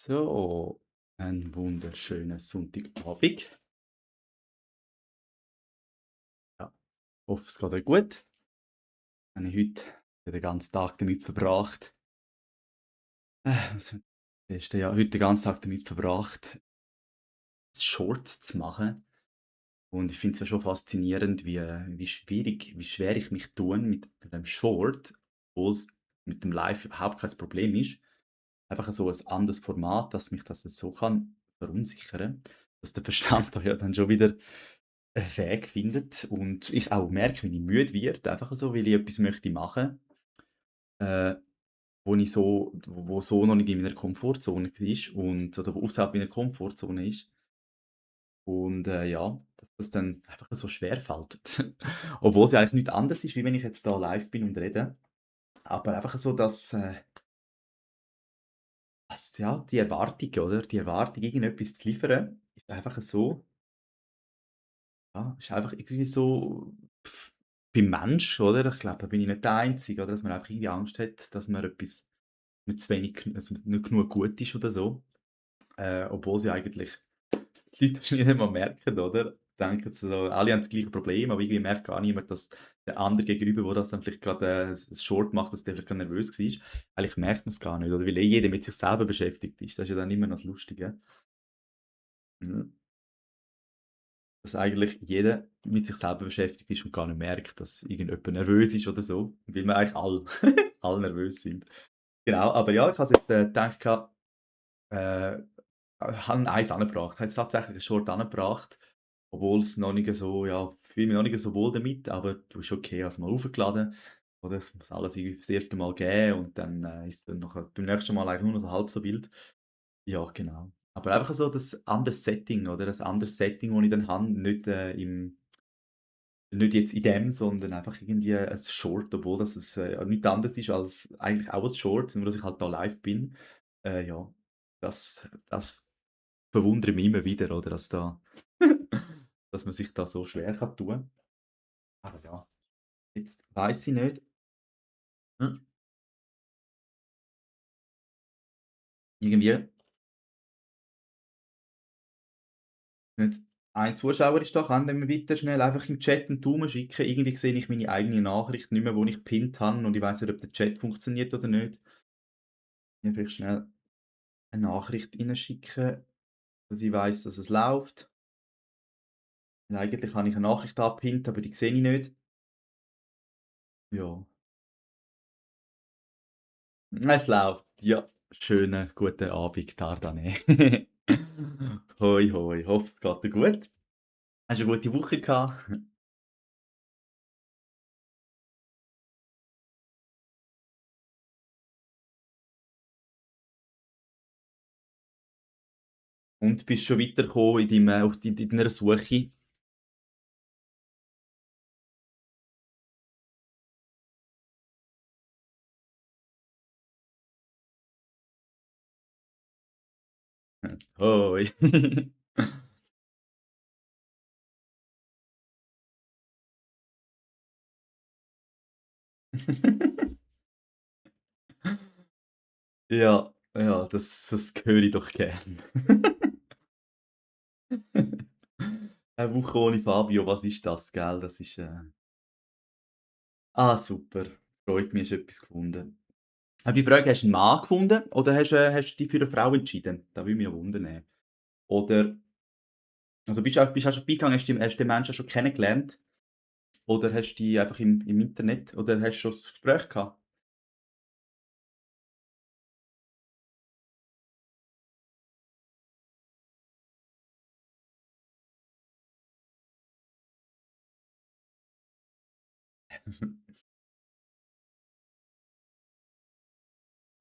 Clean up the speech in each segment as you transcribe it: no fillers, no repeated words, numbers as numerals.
So, einen wunderschönen Sonntagabend. Ja, hoffe, es geht euch gut. Habe ich heute den ganzen Tag damit verbracht, was heute den ganzen Tag damit verbracht, Short zu machen. Und ich finde es ja schon faszinierend, wie schwer ich mich tue mit dem Short, obwohl es mit dem Live überhaupt kein Problem ist. Einfach so ein anderes Format, dass mich das so kann verunsichern, dass der Verstand da ja dann schon wieder 'n Weg findet und ich auch merke, wenn ich müde werde, einfach so, weil ich etwas möchte machen, äh, wo so noch nicht in meiner Komfortzone ist und oder wo ausserhalb meiner Komfortzone ist und, ja, dass das dann einfach so schwerfällt. Obwohl's ja eigentlich nichts anderes ist, wie wenn ich jetzt da live bin und rede. Aber einfach so, dass ja, die Erwartung, oder? Die Erwartung, irgendetwas zu liefern, ist einfach so ja, ist einfach irgendwie so beim Mensch, oder? Ich glaube, da bin ich nicht der Einzige, oder? Dass man einfach irgendwie Angst hat, dass man etwas mit zu wenig also nicht genug gut ist oder so. Obwohl sie eigentlich die Leute wahrscheinlich nicht mal merken, oder? Denken so, alle haben das gleiche Problem, aber irgendwie merkt gar niemand, dass der andere Gegenüber, wo das dann vielleicht gerade, 'n Short macht, dass der vielleicht grad nervös war. Eigentlich merkt man's gar nicht, oder? Weil jeder mit sich selber beschäftigt ist. Das ist ja dann immer noch das Lustige. Mhm. Dass eigentlich jeder mit sich selber beschäftigt ist und gar nicht merkt, dass irgendjemand nervös ist oder so, weil wir eigentlich alle alle nervös sind. Genau, aber ja, ich habe jetzt, gedacht, äh, habe eins angebracht, habe jetzt tatsächlich 'n Short angebracht, obwohl's noch nicht so ja, fühle mich noch nicht so wohl damit, aber du, ist okay, habe es mal hochgeladen, oder? Es muss alles irgendwie fürs erste Mal geben und dann, ist dann nachher beim nächsten Mal eigentlich nur noch so halb so wild. Ja, genau. Aber einfach so das anderes Setting, oder? Ein anderes Setting, das ich dann habe, nicht jetzt in dem, sondern einfach irgendwie ein Short, obwohl das nichts anderes ist als eigentlich auch ein Short, nur dass ich halt da live bin. Ja, das verwundert mich immer wieder, oder, dass man sich da so schwer kann tun. Aber ja, jetzt weiss ich nicht hm, irgendwie nicht ein Zuschauer ist da, kann der mir bitte schnell einfach im Chat 'n Daumen schicken? Irgendwie sehe ich meine eigene Nachricht nicht mehr, wo ich gepinnt habe und ich weiss nicht, ob der Chat funktioniert oder nicht. Mir vielleicht schnell 'ne Nachricht reinschicken, dass ich weiss, dass es läuft. Weil eigentlich habe ich 'ne Nachricht angepinnt, aber die sehe ich nicht. Ja, es läuft. Ja, schönen guten Abend, Dardane. Hoi, hoi, hoffe, es geht dir gut. Hast du 'ne gute Woche gehabt? Und bist schon weitergekommen in deiner Suche? Hoi. Ja, ja, das höre ich doch gern. 'Ne Woche ohne Fabio, was ist das, gell? Das ist, super. Freut mich, hast du etwas gefunden. Die Frage, hast du 'n Mann gefunden oder hast du dich für 'ne Frau entschieden? Da würde mich ja wundern. Oder also, bist du auch schon beigegangen, hast den Menschen schon kennengelernt oder hast du die einfach im Internet oder hast du schon das Gespräch gehabt?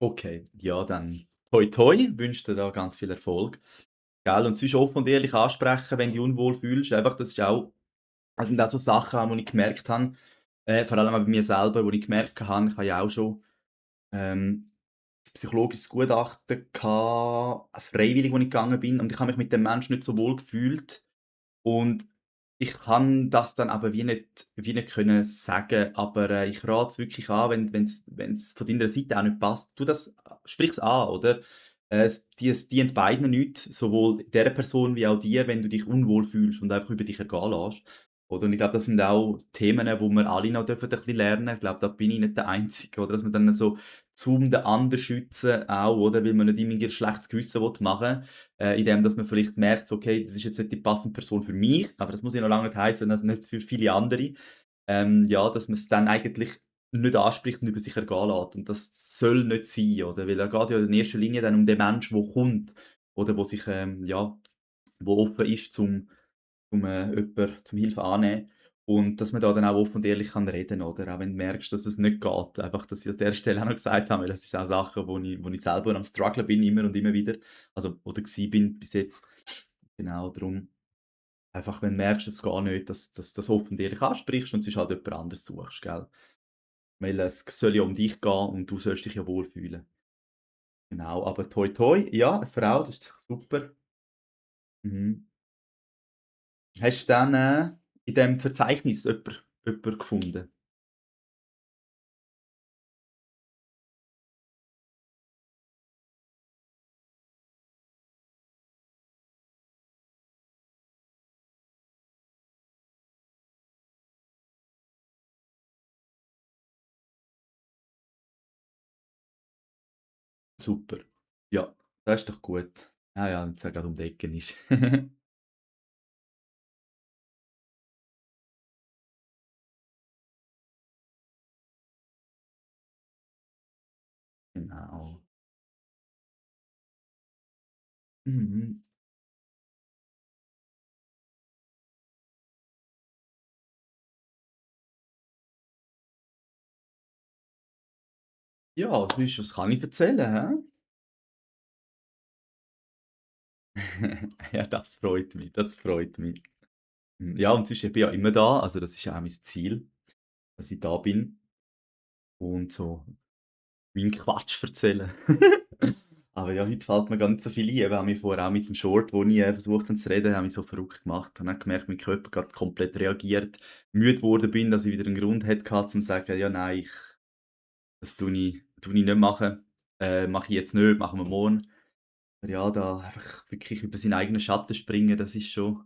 Okay, ja, dann toi toi, wünsche dir da ganz viel Erfolg, gell? Und sonst offen und ehrlich ansprechen, wenn du dich unwohl fühlst. Einfach, das ist auch das sind auch so Sachen, wo ich gemerkt habe, vor allem auch bei mir selber, wo ich gemerkt habe, ich habe ja auch schon, ähm, ein psychologisches Gutachten gehabt, freiwillig, wo ich gegangen bin und ich habe mich mit dem Menschen nicht so wohl gefühlt und ich kann das dann aber wie nicht können sagen, aber, ich rate es wirklich an, wenn's von deiner Seite auch nicht passt, tu das sprich's an, oder? Es dient beiden nichts, sowohl der Person wie auch dir, wenn du dich unwohl fühlst und einfach über dich ergehen lässt. Oder? Und ich glaube, das sind auch Themen, wo wir alle noch dürfen ein bisschen lernen. Ich glaube, da bin ich nicht der Einzige, oder? Dass man dann so zum den anderen schützen auch, oder? Weil man nicht irgendwie ein schlechtes Gewissen machen will, indem dass man vielleicht merkt, so: „Okay, das ist jetzt nicht die passende Person für mich“, aber das muss ja noch lange nicht heissen, dass nicht für viele andere. Ja, dass man es dann eigentlich nicht anspricht und über sich ergehen lässt. Und das soll nicht sein, oder? Weil da geht ja in erster Linie dann um den Menschen, der kommt oder wo sich, ja, wo offen ist, zum Hilfe annehmen. Und dass man da dann auch offen und ehrlich kann reden, oder? Auch wenn du merkst, dass es nicht geht. Einfach, dass ich an der Stelle auch noch gesagt habe, weil das ist auch Sachen, wo ich selber am struggeln bin, immer und immer wieder. Also, oder gsi bin bis jetzt. Genau, darum einfach, wenn du merkst, es geht nicht, dass das offen und ehrlich ansprichst und sonst halt jemand anderes suchst, gell? Weil es soll ja um dich gehen und du sollst dich ja wohlfühlen. Genau, aber toi toi, ja, 'ne Frau, das ist doch super. Mhm. Hast du dann, in dem Verzeichnis jemand gefunden? Super. Ja, das ist doch gut. Ja, ja, wenn's ja grad um die Ecke ist. Genau. Mhm. Ja, was kann ich erzählen, hä? Ja, das freut mich, das freut mich. Ja, und sonst, ich bin ja immer da, also das ist ja auch mein Ziel, dass ich da bin und so meinen Quatsch erzählen. Aber ja, heute fällt mir ganz so viel ein. Eben, habe mich vorher auch mit dem Short, wo ich, versucht habe zu reden, habe mich so verrückt gemacht. Habe dann gemerkt, mein Körper grad komplett reagiert, müde geworden bin, dass ich wieder einen Grund hatte um zu sagen: „Ja, nein, das tue ich nicht machen. Mache ich jetzt nicht, machen wir morgen.“ Aber ja, da einfach wirklich über seinen eigenen Schatten springen, das ist schon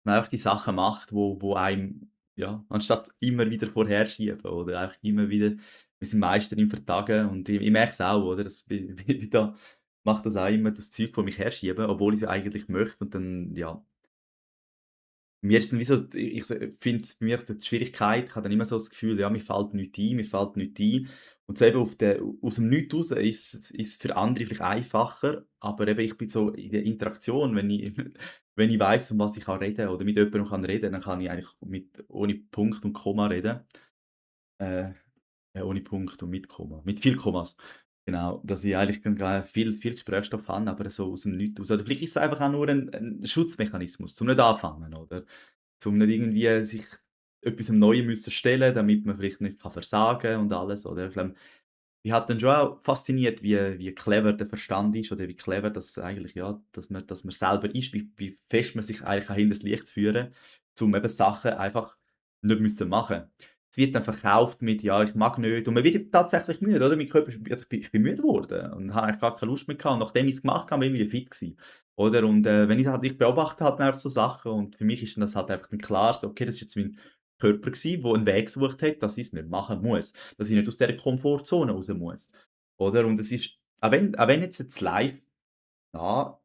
man einfach die Sachen macht, wo einem ja, anstatt immer wieder vorherschieben oder einfach immer wieder wir sind Meister im Vertagen und ich merke es auch, oder, dass ich da mache das auch immer das Zeug vor mich herschieben, obwohl ich's ja eigentlich möchte und dann, ja mir ist dann wie so ich finde es bei mir so die Schwierigkeit ich habe dann immer so das Gefühl, ja, mir fällt nichts ein. Und so eben aus dem Nichts raus ist für andere vielleicht einfacher, aber eben ich bin so in der Interaktion, wenn ich wenn ich weiss, um was ich kann reden oder mit jemandem kann reden, dann kann ich eigentlich ohne Punkt und Komma reden. Äh, ohne Punkt und mit Komma. Mit viel Kommas. Genau, dass ich eigentlich dann viel Gesprächsstoff habe, aber so aus dem Nichts raus. Oder vielleicht ist es einfach auch nur ein Schutzmechanismus, zum nicht anfangen, oder? Zum nicht irgendwie sich etwasem Neuem müssen stellen, damit man vielleicht nicht versagen und alles, oder? Ich glaube, mich hat dann schon auch fasziniert, wie clever der Verstand ist oder wie clever das eigentlich ja, dass man selber ist, wie fest man sich eigentlich auch hinters Licht führen, um eben Sachen einfach nicht müssen machen. Es wird dann verkauft mit: „Ja, ich mag nicht“ und man wird tatsächlich müde, oder? Mein Körper ist also ich bin müde geworden und habe eigentlich gar keine Lust mehr gehabt und nachdem ich's gemacht habe, bin ich wieder fit gewesen, oder? Und, wenn ich beobachte halt einfach so Sachen und für mich ist dann das halt einfach dann klar so: „Okay, das ist jetzt mein Körper gewesen, der einen Weg gesucht hat, dass ich's nicht machen muss, dass ich nicht aus dieser Komfortzone raus muss.“ Oder? Und es ist auch wenn jetzt live na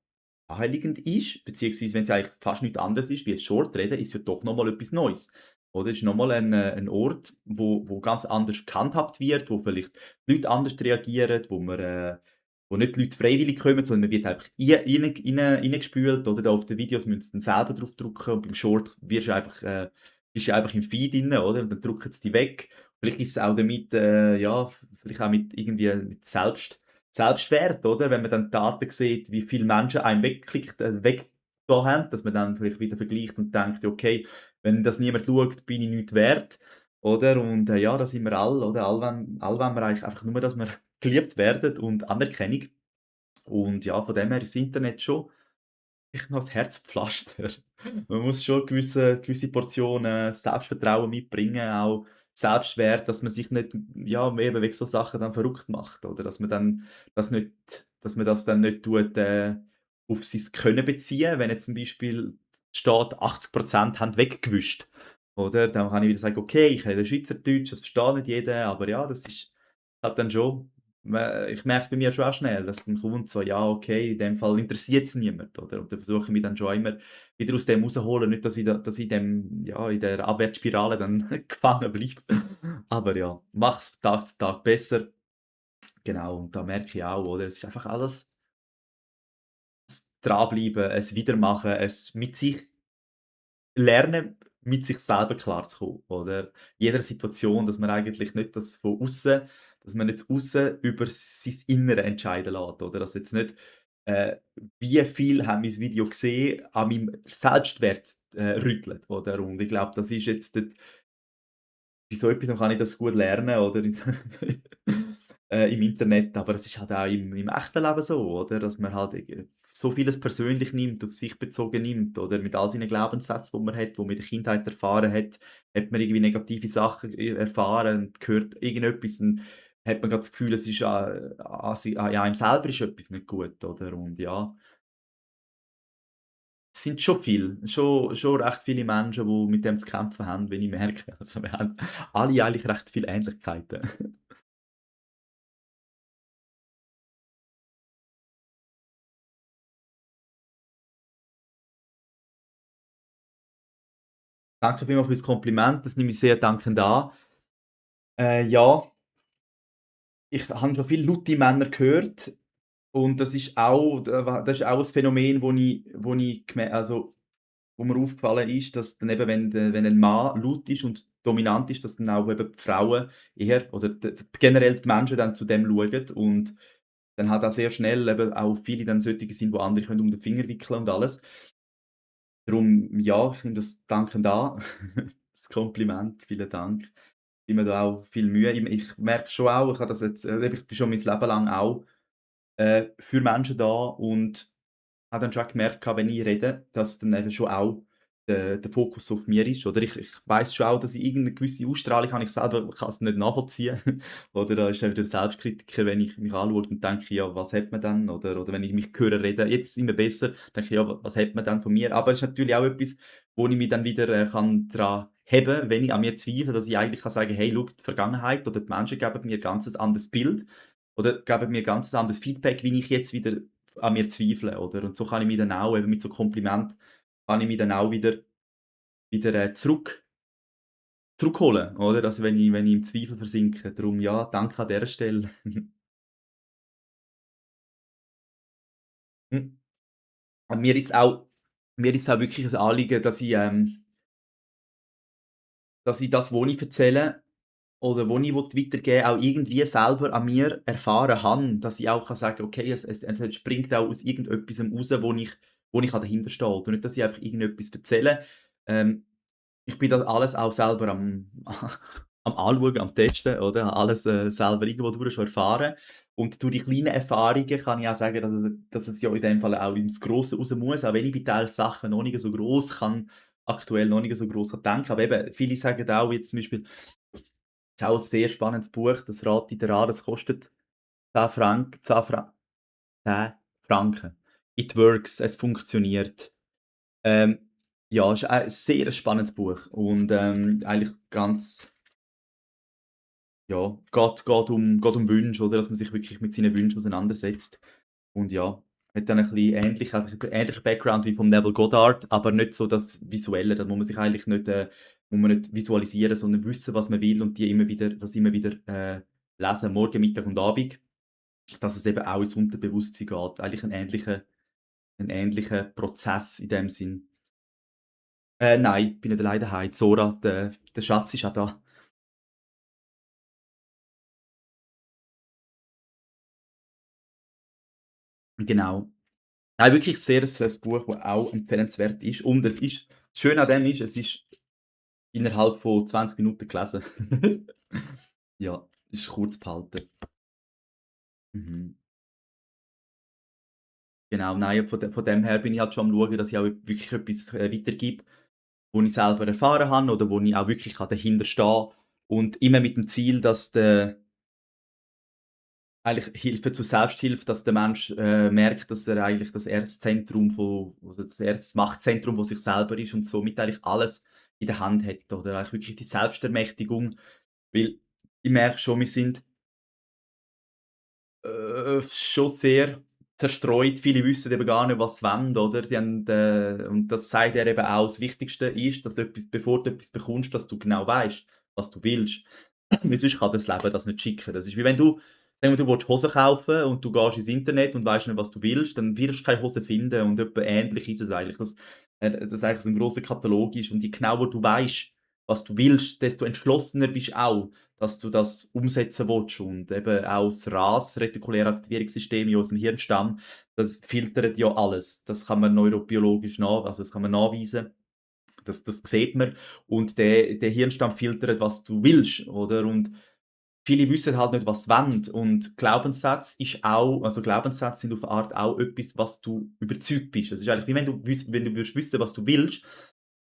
naheliegend ist, beziehungsweise wenn's ja eigentlich fast nichts anderes ist wie ein Shortreden, ist ja doch noch mal etwas Neues. Oder? Es ist noch mal ein Ort, wo ganz anders gehandhabt wird, wo vielleicht die Leute anders reagieren, wo nicht die Leute freiwillig kommen, sondern man wird einfach reingespült, oder? Da auf den Videos müssen sie dann selber drauf drücken und beim Short bist du einfach im Feed drin, oder? Und dann drücken sie dich weg. Vielleicht ist es auch damit, ja, vielleicht auch mit irgendwie mit Selbstwert, oder? Wenn man dann Daten sieht, wie viele Menschen einem weggetan haben, dass man dann vielleicht wieder vergleicht und denkt: „Okay, wenn das niemand schaut, bin ich nichts wert“, oder? Und, ja, da sind wir alle, oder? Alle wollen wir eigentlich einfach nur, dass wir geliebt werden und Anerkennung. Und ja, von dem her ist das Internet schon echt noch 'n Herzpflaster. Man muss schon gewisse Portionen Selbstvertrauen mitbringen, auch Selbstwert, dass man sich nicht, ja, eben wegen so Sachen dann verrückt macht, oder? Dass man dann das nicht dass man das dann nicht auf sein Können beziehen. Wenn jetzt zum Beispiel steht, 80% haben weggewischt, oder? Dann kann ich wieder sagen: „Okay, ich rede Schweizerdeutsch, das versteht nicht jeder“, aber ja, das ist halt dann schon ich merke bei mir schon auch schnell, dass dann kommt so: „Ja, okay, in dem Fall interessiert es niemand“, oder? Und dann versuche ich mich dann schon immer wieder aus dem rausholen, nicht, dass ich in dem ja, in der Abwärtsspirale dann gefangen bleibe. Aber ja, mach's Tag zu Tag besser. Genau, und da merke ich auch, oder, es ist einfach alles das Dranbleiben, es Wiedermachen, es mit sich lernen, mit sich selber klarzukommen, oder? Jeder Situation, dass man eigentlich nicht das von außen dass man nicht aussen über sein Innere entscheiden lässt, oder? Dass jetzt nicht, äh, wie viel haben mein Video gesehen, an meinem Selbstwert, rüttelt, oder? Und ich glaube, das ist jetzt dort bei so etwas kann ich das gut lernen, oder? Im Internet, aber es ist halt auch im echten Leben so, oder? Dass man halt so vieles persönlich nimmt, auf sich bezogen nimmt, oder? Mit all seinen Glaubenssätzen, die man hat, die man in der Kindheit erfahren hat, hat man irgendwie negative Sachen erfahren und gehört irgendetwas und hat man grad das Gefühl, es ist an einem selber ist etwas nicht gut, oder? Und ja, es sind schon recht viele Menschen, die mit dem zu kämpfen haben, wie ich merke. Also, wir haben alle eigentlich recht viele Ähnlichkeiten. Danke vielmals fürs Kompliment, das nehme ich sehr dankend an. Ja, ich habe schon viele laute Männer gehört und das ist auch ein Phänomen, wo ich wo mir aufgefallen ist, dass dann eben, wenn ein Mann laut ist und dominant ist, dass dann auch eben die Frauen eher oder generell die Menschen dann zu dem schauen und dann halt auch sehr schnell eben auch viele dann solche sind, wo andere können um den Finger wickeln und alles. Darum, ja, ich nehme das dankend an. Das Kompliment, vielen Dank. Ich gebe mir da auch viel Mühe. Ich merke schon auch, ich habe das jetzt ich bin schon mein Leben lang auch, für Menschen da und habe dann schon gemerkt gehabt, wenn ich rede, dass dann eben schon auch der Fokus auf mir ist. Oder ich weiss schon auch, dass ich irgendeine gewisse Ausstrahlung habe, ich selber kann es nicht nachvollziehen. Oder da ist dann wieder der Selbstkritiker, wenn ich mich anschaue und denke: „Ja, was hat man dann?“ Oder wenn ich mich höre reden, jetzt immer besser, denke ich: „Ja, was hat man dann von mir?“ Aber es ist natürlich auch etwas, wo ich mich dann wieder, kann dran heben, wenn ich an mir zweifle, dass ich eigentlich kann sagen: „Hey, schau, die Vergangenheit oder die Menschen geben mir ganz ein anderes Bild oder geben mir ganz ein anderes Feedback, wie ich jetzt wieder an mir zweifle, oder? Und so kann ich mich dann auch eben mit so Kompliment kann ich mich dann auch wieder, zurückholen, oder? Also, wenn ich im Zweifel versinke. Darum ja, danke an dieser Stelle. Hm, und mir ist auch wirklich ein Anliegen, dass ich das, was ich erzähle oder wo ich weitergeben will, auch irgendwie selber an mir erfahren habe, dass ich auch kann sagen: „Okay, es entspringt auch aus irgendetwasem raus, wo ich dahinterstehe.“ Oder nicht, dass ich einfach irgendetwas erzähle. Ähm, Ich bin das alles auch selber am am Anschauen, am Testen, oder? Habe alles, selber irgendwo durch schon erfahren. Und durch die kleinen Erfahrungen kann ich auch sagen, dass es ja in dem Fall auch ins Grosse raus muss, auch wenn ich bei Teils Sachen noch nicht so gross kann aktuell noch nicht so gross kann denken. Aber eben, viele sagen auch jetzt zum Beispiel ist auch 'n sehr spannendes Buch, das rate ich dir an, das kostet 10 Franken. It works, es funktioniert. Ähm, ja, ist ein sehr spannendes Buch und, eigentlich ganz ja, geht um Wünsche, oder? Dass man sich wirklich mit seinen Wünschen auseinandersetzt. Und ja, hat dann ein bisschen einen ähnlichen Background wie vom Neville Goddard, aber nicht so das Visuelle. Da muss man nicht visualisieren, sondern wissen, was man will und immer wieder, lesen, Morgen, Mittag und Abend, dass es eben auch ins Unterbewusstsein geht. Eigentlich ein ähnlicher Prozess in dem Sinn. Nein, bin nicht alleine daheim. Zora, der Schatz ist auch da. Genau. Nein, wirklich sehr ein Buch, das auch empfehlenswert ist und es ist schön an dem ist, es ist innerhalb von 20 Minuten gelesen. Ja, ist kurz gehalten. Mhm. Genau, nein, von dem her bin ich halt schon am Schauen, dass ich auch wirklich etwas, weitergebe, wo ich selber erfahren habe oder wo ich auch wirklich dahinter stehe und immer mit dem Ziel, dass eigentlich Hilfe zur Selbsthilfe, dass der Mensch, merkt, dass er eigentlich das Zentrum von oder das Machtzentrum von sich selber ist und somit eigentlich alles in der Hand hat oder eigentlich wirklich die Selbstermächtigung. Weil ich merke schon, wir sind schon sehr zerstreut. Viele wissen eben gar nicht, was sie wollen, oder? Sie haben, und das sagt er eben auch, das Wichtigste ist, dass du etwas bevor du etwas bekommst, dass du genau weißt, was du willst. Weil sonst kann das Leben das nicht schicken. Das ist wie wenn du sagen wir, du willst Hosen kaufen und du gehst ins Internet und weißt nicht, was du willst, dann wirst du keine Hose finden und etwa ähnlich ist es eigentlich, dass eigentlich so 'n grosser Katalog ist und je genauer du weißt, was du willst, desto entschlossener bist auch, dass du das umsetzen willst und eben auch das RAS, retikuläre Aktivierungssystem in unserem Hirnstamm, das filtert ja alles. Das kann man neurobiologisch also das kann man nachweisen. Das sieht man und der Hirnstamm filtert, was du willst, oder? Und viele wissen halt nicht, was sie wollen und Glaubenssätze sind auf eine Art auch etwas, was du überzeugt bist. Es ist eigentlich wie wenn du würdest wissen, was du willst,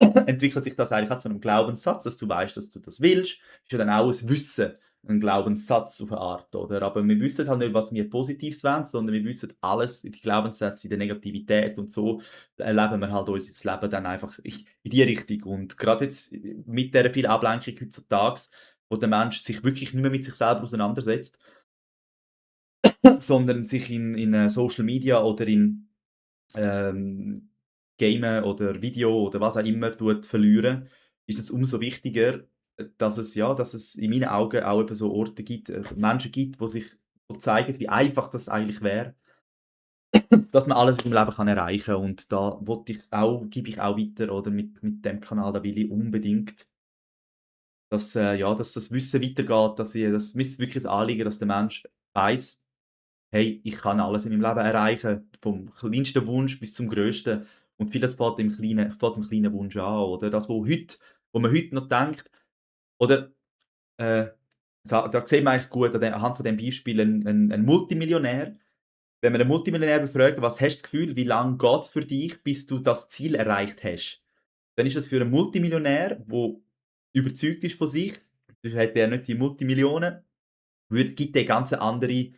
entwickelt sich das eigentlich auch zu einem Glaubenssatz, dass du weißt, dass du das willst. Ist ja dann auch ein Wissen, ein Glaubenssatz auf eine Art, oder? Aber wir wissen halt nicht, was wir Positives wollen, sondern wir wissen alles in die Glaubenssätze, in der Negativität und so erleben wir halt unser Leben dann einfach in die Richtung. Und gerade jetzt mit dieser vielen Ablenkung heutzutage, wo der Mensch sich wirklich nicht mehr mit sich selber auseinandersetzt, sondern sich in Social Media oder in ähm, Gamen oder Video oder was auch immer verlieren, ist es umso wichtiger, dass es in meinen Augen auch eben so Orte gibt, Menschen gibt, die zeigen, wie einfach das eigentlich wäre, dass man alles im Leben kann erreichen kann. Und da gebe ich auch weiter, oder mit dem Kanal, da will ich unbedingt, dass das Wissen weitergeht, mir ist wirklich ein Anliegen, dass der Mensch weiß: Hey, ich kann alles in meinem Leben erreichen, vom kleinsten Wunsch bis zum grössten. Und vieles fängt im kleinen Wunsch an, oder? Wo man heute noch denkt oder, äh, da sieht man eigentlich gut anhand von dem Beispiel 'n Multimillionär. Wenn wir 'n Multimillionär befragen: „Was hast du das Gefühl, wie lange geht's für dich, bis du das Ziel erreicht hast?“ Dann ist das für 'n Multimillionär, der überzeugt ist von sich, sonst hätte er nicht die Multimillionen, gibt der ganz andere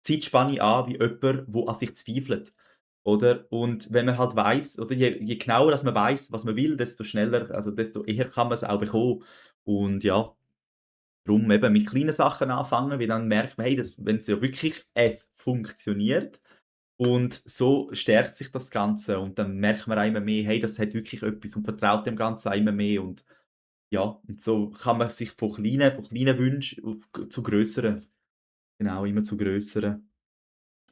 Zeitspanne an wie jemand, der an sich zweifelt, oder? Und wenn man halt weiss oder je genauer dass man weiss, was man will, desto eher kann man's auch bekommen. Und ja, darum eben mit kleinen Sachen anfangen, weil dann merkt man, hey, wenn's ja wirklich es funktioniert und so stärkt sich das Ganze und dann merkt man auch immer mehr, hey, das hat wirklich etwas und vertraut dem Ganzen auch immer mehr und ja, und so kann man sich von kleinen Wünschen zu grösseren genau, immer zu grösseren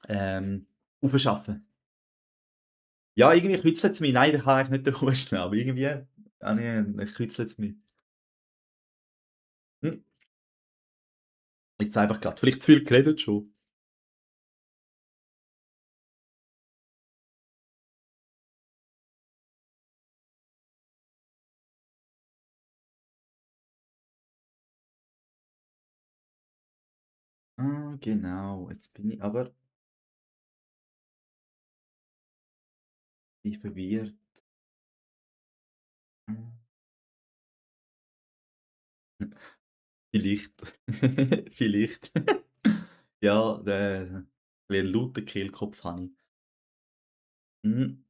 Ähm, Aufschaffen. Ja, irgendwie kitzelt's mich. Nein, ich kann eigentlich nicht den husten, aber irgendwie kitzelt's mich. Hm, jetzt einfach grad vielleicht zu viel geredet schon. Ah, genau. Jetzt bin ich aber ich verwirrt. Hm, vielleicht. Vielleicht. Ja, 'n lauten Kehlkopf habe ich. Mhm.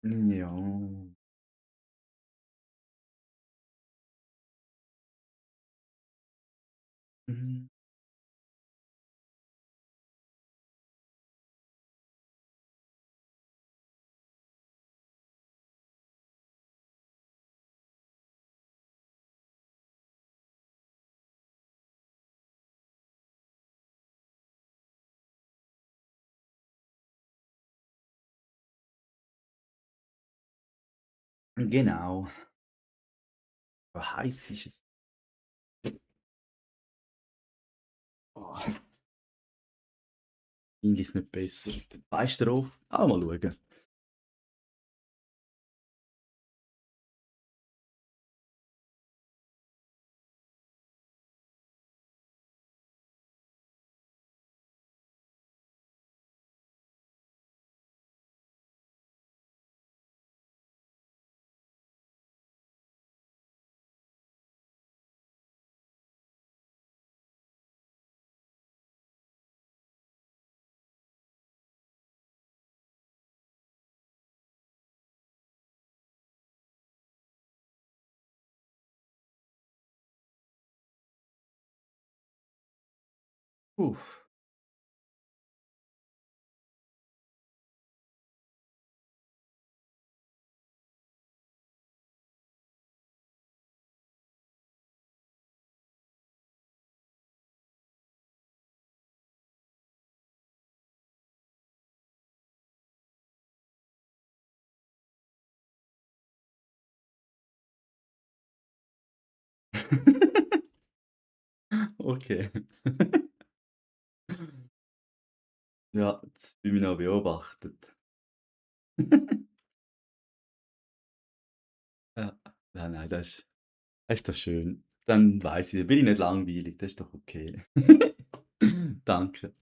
Ja. Mhm. Genau. Oh, heiß ist es. Oh, finde ich's nicht besser. Weißt du drauf? Mal schauen. Puh. Okay. Ja, jetzt fühle ich mich noch beobachtet. Ja. Ja, nein, das ist doch schön. Dann weiss ich, dann bin ich nicht langweilig, das ist doch okay. Danke.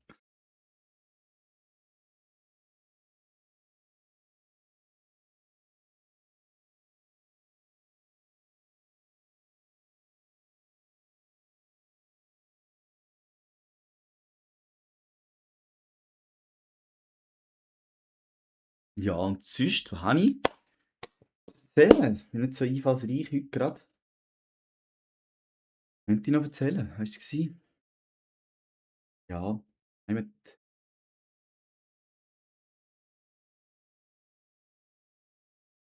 Ja, und sonst, was habe ich zu erzählen? Ich bin nicht so einfallsreich heute grade. Könnte ich noch erzählen? Was war's? Ja, nehmt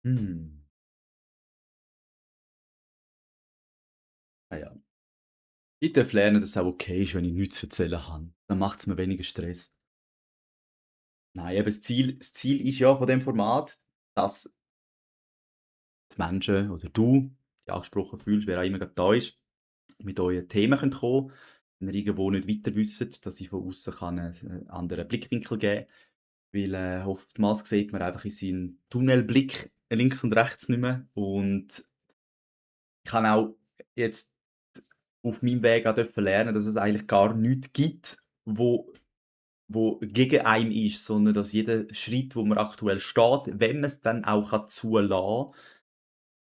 hm, ja. Ich darf lernen, dass es auch okay ist, wenn ich nichts zu erzählen habe. Dann macht es mir weniger Stress. Nein, eben das Ziel ist ja von dem Format, dass die Menschen oder du dich angesprochen fühlst, wer auch immer grad da ist, mit euren Themen kommen könnt. Wenn ihr irgendwo nicht weiter wisst, dass ich von außen kann 'nen anderen Blickwinkel geben, weil, oftmals sieht man einfach in seinen Tunnelblick links und rechts nicht mehr. Und ich habe auch jetzt auf meinem Weg auch dürfen lernen, dass es eigentlich gar nichts gibt, wo gegen einen ist, sondern dass jeder Schritt, wo man aktuell steht, wenn man es dann auch zulassen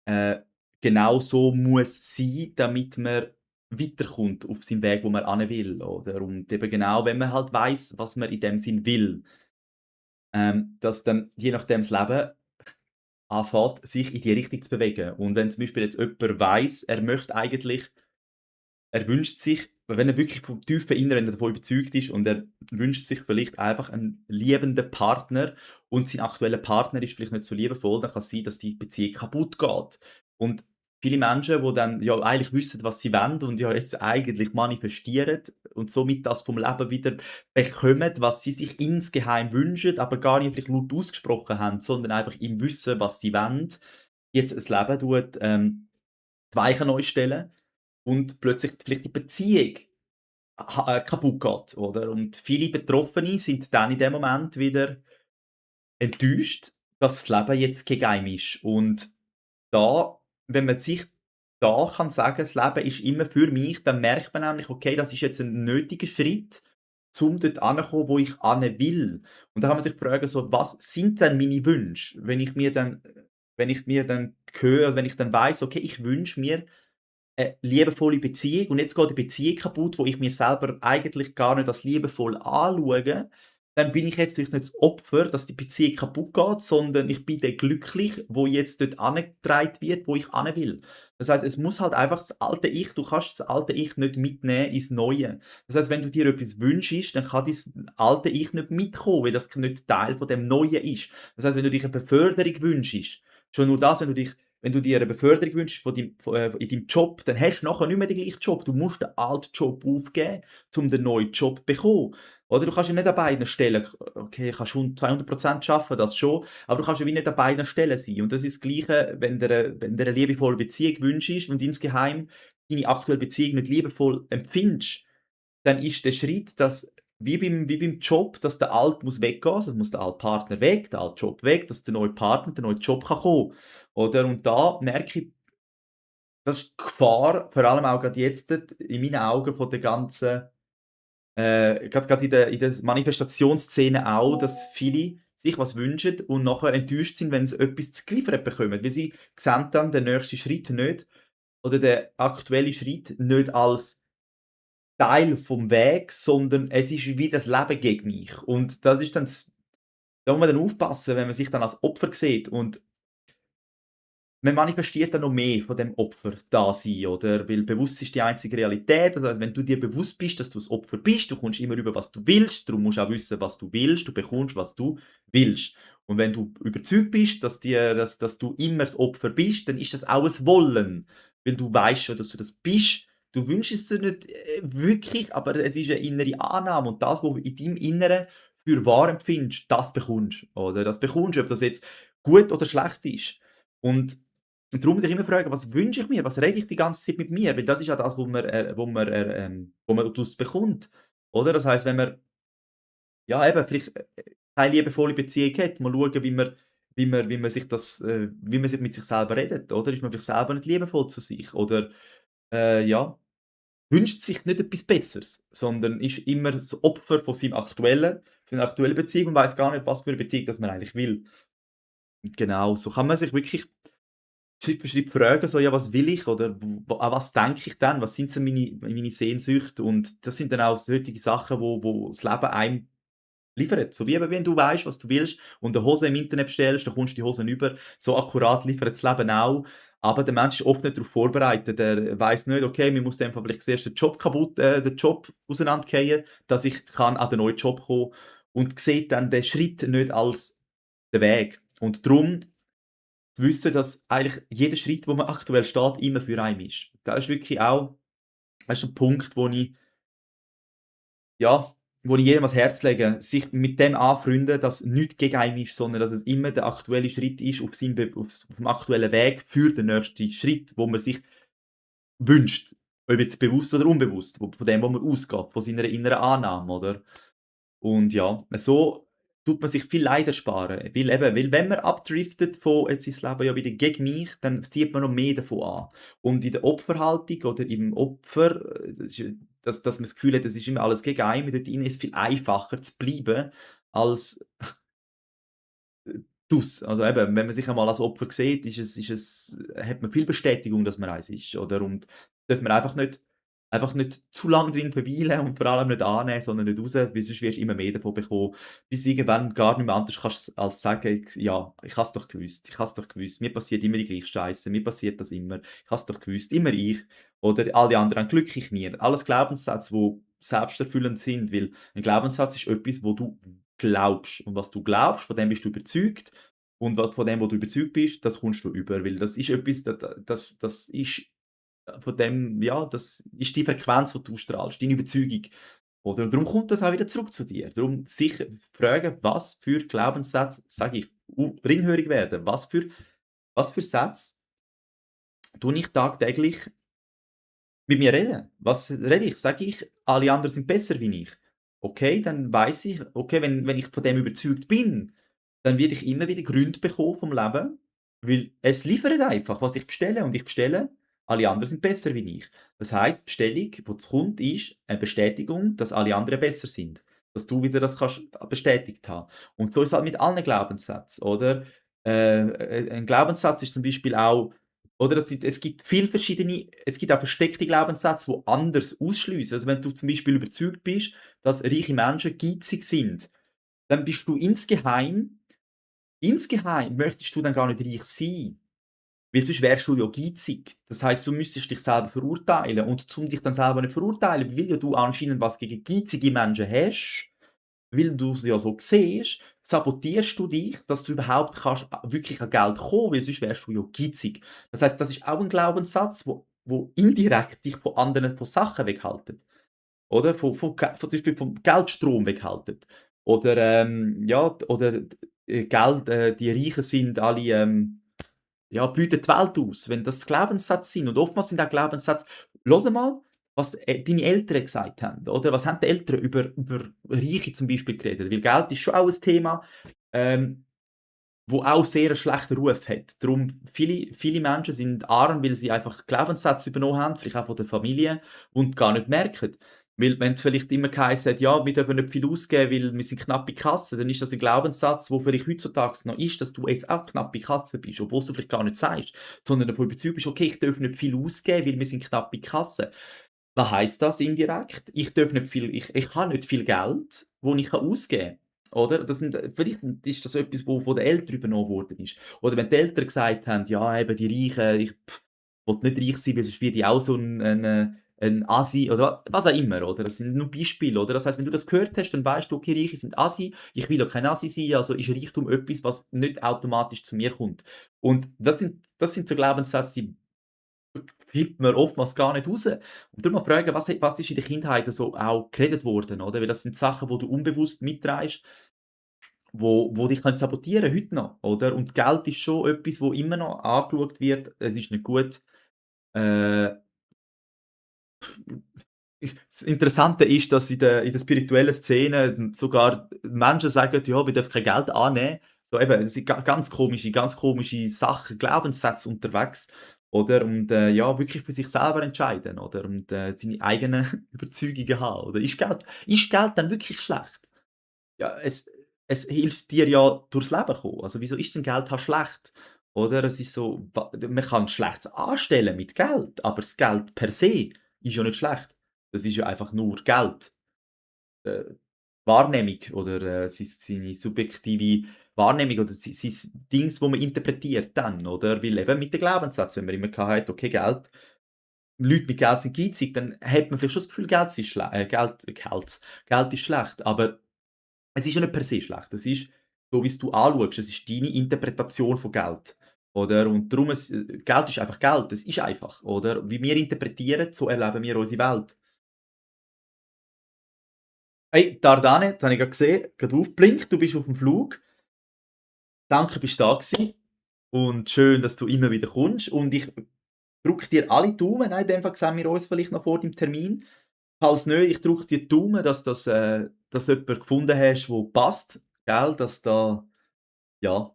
kann, genau so muss sein, damit man weiterkommt auf seinem Weg, wo man hin will, oder? Und eben genau, wenn man halt weiss, was man in dem Sinn will, dass dann je nachdem das Leben anfängt, sich in die Richtung zu bewegen. Und wenn zum Beispiel jetzt jemand weiss, er wünscht sich, wenn er wirklich vom tiefen Inneren davon überzeugt ist und er wünscht sich vielleicht einfach einen liebenden Partner und sein aktueller Partner ist vielleicht nicht so liebevoll, dann kann es sein, dass die Beziehung kaputt geht. Und viele Menschen, die dann ja eigentlich wissen, was sie wollen und ja jetzt eigentlich manifestieren und somit das vom Leben wieder bekommen, was sie sich insgeheim wünschen, aber gar nicht vielleicht laut ausgesprochen haben, sondern einfach im Wissen, was sie wollen, jetzt das Leben die Weichen neu stellen und plötzlich vielleicht die Beziehung kaputt geht, oder? Und viele Betroffene sind dann in dem Moment wieder enttäuscht, dass das Leben jetzt gegen einen ist. Und da wenn man sich da kann sagen, das Leben ist immer für mich, dann merkt man nämlich: „Okay, das ist jetzt ein nötiger Schritt, um dort anzukommen, wo ich hin will.“ Und da kann man sich fragen so: „Was sind denn meine Wünsche?“ Wenn ich mir dann höre also, wenn ich dann weiss: „Okay, ich wünsche mir liebevolle Beziehung und jetzt geht die Beziehung kaputt, wo ich mir selber eigentlich gar nicht als liebevoll anschaue, dann bin ich jetzt vielleicht nicht das Opfer, dass die Beziehung kaputt geht, sondern ich bin der glücklich, wo jetzt dort angetragen wird, wo ich hin will. Das heißt, es muss halt einfach das alte Ich du kannst das alte Ich nicht mitnehmen ins Neue. Das heißt, wenn du dir etwas wünschst, dann kann dein alte Ich nicht mitkommen, weil das nicht Teil von dem Neuen ist. Das heißt, wenn du dich eine Beförderung wünschst, schon nur das, wenn du dir eine Beförderung wünschst in deinem Job, dann hast du nachher nicht mehr den gleichen Job. Du musst den alten Job aufgeben, um den neuen Job zu bekommen. Oder du kannst ja nicht an beiden Stellen okay, kannst schon 200% arbeiten, das schon, aber du kannst ja wie nicht an beiden Stellen sein. Und das ist das Gleiche, wenn dir 'ne liebevolle Beziehung wünschst und insgeheim deine aktuelle Beziehung nicht liebevoll empfindest, dann ist der Schritt, dass wie beim Job, dass der Alt muss weggehen, also muss der alte Partner weg, der alte Job weg, dass der neue Partner, der neue Job kann kommen, oder? Und da merke ich, das ist die Gefahr, vor allem auch grad jetzt in meinen Augen von der ganzen grad in der Manifestationsszene auch, dass viele sich was wünschen und nachher enttäuscht sind, wenn sie etwas geliefert bekommen, weil sie sehen dann den nächsten Schritt nicht oder den aktuellen Schritt nicht als Teil vom Weg, sondern es ist wie das Leben gegen mich. Und das ist dann da muss man dann aufpassen, wenn man sich dann als Opfer sieht und man manifestiert dann noch mehr von dem Opfer-Dasein, oder? Weil bewusst ist die einzige Realität. Das heisst, wenn du dir bewusst bist, dass du das Opfer bist, du kommst immer über, was du willst, darum musst du auch wissen, was du willst, du bekommst, was du willst. Und wenn du überzeugt bist, dass du immer das Opfer bist, dann ist das auch ein Wollen, weil du weißt schon, dass du das bist. Du wünschst es dir nicht, wirklich, aber es ist eine innere Annahme und das, was du in deinem Inneren für wahr empfindest, das bekommst, oder? Das bekommst du, ob das jetzt gut oder schlecht ist. Und darum sich immer fragen: „Was wünsche ich mir? Was rede ich die ganze Zeit mit mir?“ Weil das ist ja das, wo man daraus bekommt, oder? Das heisst, wenn man, ja eben, vielleicht, keine liebevolle Beziehung hat, mal schauen, wie man sich mit sich selber redet, oder? Ist man vielleicht selber nicht liebevoll zu sich oder, ja, wünscht sich nicht etwas Besseres, sondern ist immer das Opfer von seiner aktuellen Beziehung und weiss gar nicht, was für 'ne Beziehung das man eigentlich will. Genau, so kann man sich wirklich Schritt für Schritt fragen, so: „Ja, was will ich?“ oder w an was denke ich dann? Was sind so meine Sehnsüchte? Und das sind dann auch solche Sachen, wo das Leben einem liefert. So wie eben, wenn du weißt, was du willst und 'ne Hose im Internet bestellst, dann kommst du die Hosen über. So akkurat liefert das Leben auch. Aber der Mensch ist oft nicht darauf vorbereitet. Er weiss nicht: „Okay, mir muss in dem Fall vielleicht zuerst den Job auseinanderfallen, dass ich kann an den neuen Job kommen.“ und sieht dann den Schritt nicht als den Weg. Und darum zu wissen, dass eigentlich jeder Schritt, wo man aktuell steht, immer für einen ist. Da ist wirklich auch, das ist 'n Punkt, ja, wo ich jedem ans Herz lege, sich mit dem anfreunden, dass nichts gegen einen ist, sondern dass es immer der aktuelle Schritt ist auf'm aktuellen Weg für den nächsten Schritt, wo man sich wünscht. Ob jetzt bewusst oder unbewusst, von dem, wo man ausgeht, von seiner inneren Annahme, oder? Und ja, so tut man sich viel Leid ersparen, weil wenn man abdriftet von: „Jetzt ist das Leben ja wieder gegen mich“, dann zieht man noch mehr davon an. Und in der Opferhaltung oder im Opfer, das ist dass man das Gefühl hat, es ist immer alles gegen einen, dort drin ist es viel einfacher zu bleiben als also eben, wenn man sich einmal als Opfer sieht, hat man viel Bestätigung, dass man eins ist, oder? Und darf man einfach nicht zu lang drin verweilen und vor allem nicht annehmen, sondern nicht raus, weil sonst wirst du immer mehr davon bekommen, bis irgendwann gar nicht mehr anders kannst als sagen: „Ja, ich habe es doch gewusst, ich habe es doch gewusst. Mir passiert immer die gleiche Scheisse, mir passiert das immer. Ich habe es doch gewusst, immer ich.“ Oder alle anderen haben Glück, ich nie. Alles Glaubenssätze, die selbsterfüllend sind, weil ein Glaubenssatz ist etwas, wo du glaubst. Und was du glaubst, von dem bist du überzeugt. Und wa von dem, wo du überzeugt bist, das kommst du über, weil das ist etwas, das ist von dem, ja, das ist die Frequenz, die du ausstrahlst, deine Überzeugung. Oder? Und darum kommt das auch wieder zurück zu dir. Darum sich fragen, was für Glaubenssätze sage ich, ringhörig werden. Was für Sätze tue ich tagtäglich mit mir reden? Was rede ich? Sage ich, alle anderen sind besser wie ich? Okay, dann weiß ich, okay, wenn ich von dem überzeugt bin, dann werde ich immer wieder Gründe bekommen vom Leben, weil es liefert einfach, was ich bestelle und ich bestelle, alle anderen sind besser wie ich. Das heisst, die Bestellung, die jetzt kommt, ist eine Bestätigung, dass alle anderen besser sind. Dass du wieder das kannst bestätigt haben. Und so ist es halt mit allen Glaubenssätzen, oder? Ein Glaubenssatz ist zum Beispiel auch, oder es gibt auch versteckte Glaubenssätze, die anders ausschliessen. Also, wenn du zum Beispiel überzeugt bist, dass reiche Menschen geizig sind, dann bist du insgeheim möchtest du dann gar nicht reich sein, weil sonst wärst du ja geizig. Das heisst, du müsstest dich selber verurteilen und um dich dann selber nicht verurteilen, weil ja du anscheinend was gegen geizige Menschen hast, weil du's ja so siehst, sabotierst du dich, dass du überhaupt kannst wirklich an Geld kommen, weil sonst wärst du ja geizig. Das heisst, das ist auch 'n Glaubenssatz, wo indirekt dich von Sachen weghalten, oder? Von zum Beispiel vom Geldstrom weghalten. Oder, ja, oder, Geld die Reichen sind alle, ja, beuten die Welt aus, wenn das Glaubenssätze sind. Und oftmals sind auch Glaubenssätze, höre mal, was, deine Eltern gesagt haben, oder? Was haben die Eltern über Reiche zum Beispiel geredet? Weil Geld ist schon auch ein Thema, ähm, wo auch sehr 'n schlechten Ruf hat. Darum viele Menschen sind arm, weil sie einfach Glaubenssätze übernommen haben, vielleicht auch von der Familie und gar nicht merken. Weil wenn vielleicht immer geheißen hat: „Ja, wir dürfen nicht viel ausgeben, weil wir sind knappe Kasse“, dann ist das 'n Glaubenssatz, wo vielleicht heutzutage noch ist, dass du jetzt auch knappe Kasse bist, obwohl's du vielleicht gar nicht sagst, sondern davon überzeugt bist: „Okay, ich darf nicht viel ausgeben, weil wir sind knappe Kasse.“ Was heisst das indirekt? Ich habe nicht viel Geld, das ich ausgeben kann. oder? Das sind vielleicht ist das etwas, wo den Eltern übernommen worden ist. Oder wenn die Eltern gesagt haben: „Ja, eben die Reichen, ich will nicht reich sein, weil sonst werde ich auch so 'n Assi“ oder was auch immer, oder? Das sind nur Beispiele, oder? Das heisst, wenn du das gehört hast, dann weißt du: „Okay, Reiche sind Assi, ich will auch kein Assi sein, also ist Reichtum etwas, was nicht automatisch zu mir kommt.“ Und das sind so Glaubenssätze, die findet man oftmals gar nicht raus. Und darum mal fragen, was ist in der Kindheit so auch geredet worden, oder? Weil das sind Sachen, die du unbewusst mitträgst, wo dich sabotieren können heute noch, oder? Und Geld ist schon etwas, wo immer noch angeschaut wird, es ist nicht gut. Äh, Das Interessante ist, dass in der spirituellen Szene sogar Menschen sagen: „Ja, wir dürfen kein Geld annehmen.“ So eben, es sind ganz komische Sachen, Glaubenssätze unterwegs, oder? Und, ja, wirklich für sich selber entscheiden, oder? Und, seine eigenen Überzeugungen haben, oder? Ist Geld dann wirklich schlecht? Ja, es hilft dir ja durchs Leben kommen. Also, wieso ist denn Geld halt schlecht? Oder? Es ist so, man kann Schlechtes anstellen mit Geld, aber das Geld per se ist ja nicht schlecht. Das ist ja einfach nur Geld. Äh, Wahrnehmung oder, seine subjektive Wahrnehmung oder sein Dings, wo man interpretiert dann, oder? Weil eben mit den Glaubenssätzen, wenn man immer gehabt hat: „Okay, Leute mit Geld sind geizig“, dann hat man vielleicht schon das Gefühl, Geld ist schlecht, aber es ist ja nicht per se schlecht. Es ist so, wie's du anschaust. Es ist deine Interpretation von Geld, oder? Und darum Geld ist einfach Geld. Es ist einfach, oder? Wie wir interpretieren, so erleben wir unsere Welt. Hey, Dardane, jetzt habe ich grad gesehen, grad aufgeblinkt, du bist aufm Flug. Danke, bist da gewesen und schön, dass du immer wieder kommst und ich drücke dir alle Daumen. Nein, in dem Fall sehen wir uns vielleicht noch vor deinem Termin. Falls nicht, ich drücke dir die Daumen, dass du jemanden gefunden hast, wo passt, gell? Dass da, ja,